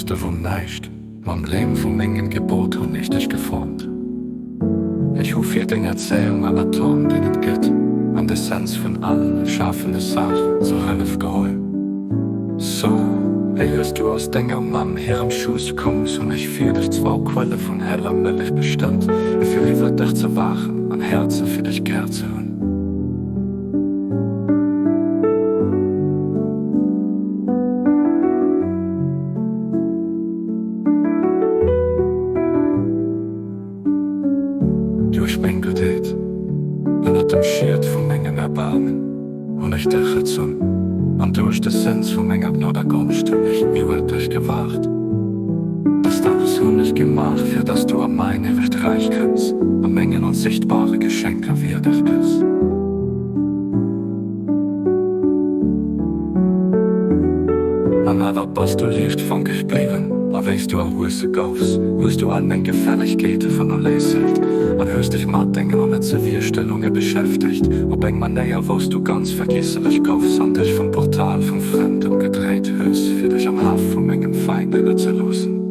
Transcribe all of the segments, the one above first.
hues de wuel näischt, Mam Leem vu mengem Gebot hunn ech dech geformt. Ech hu fir deng Erzéiung all Atom, deen et gëtt, an d'Essenz vun allen erschafene Saachen zur Hëllef geholl. Sou éiers du aus denger Mamm hirem Schouss koums, hunn ech fir dech zwou Quelle vun heller Mëllech bestëmmt, fir iwwer dech ze waachen an Häerze fir dech gär ze hunn. Duerch meng Guttheet, ënnert dem Schiet vu mengem Erbaarmen, hunn ech dech gezunn, an duerch d'Essenz vu menger Gnod a Gonscht hunn ech iwwer dech gewaacht. Dëst alles hunn ech gemaach, fir dass du a mäin éiwegt Räich kënns a mengen onsichtbare Geschenker wierdeg gëss. An awer bass du liichtfankeg bliwwen, a wéi s du erwuesse goufs, hues du all meng Gefällegkeete vernoléissegt an hues dech mat dengen onnëtze Virstellunge beschäftegt, op eng Manéier, wou s du ganz vergiesselech goufs an dech vum Portal vum Fremden gedréit hues, fir dech am Haff vu mengem Feind nidderzeloossen.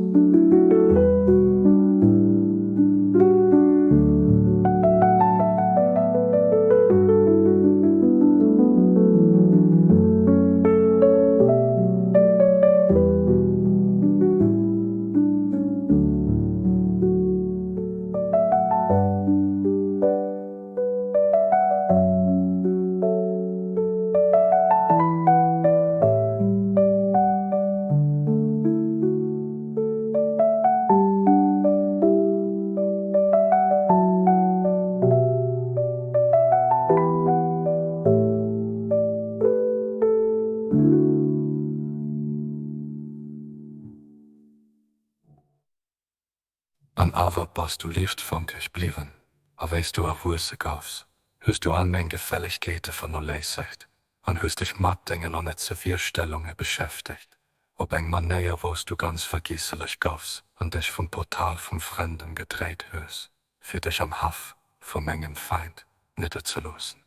An awer bass du liichtfankeg bliwwen, a wéi s du erwuesse goufs, hues du all meng Gefällegkeete vernoléissegt an hues dech mat dengen onnëtze Virstellunge beschäftegt. Op eng Manéier wous du ganz vergiesselech goufs an dech vum Portal vum Fremden gedréit hues, fir dech am Haff vu mengem Feind nidderzeloossen.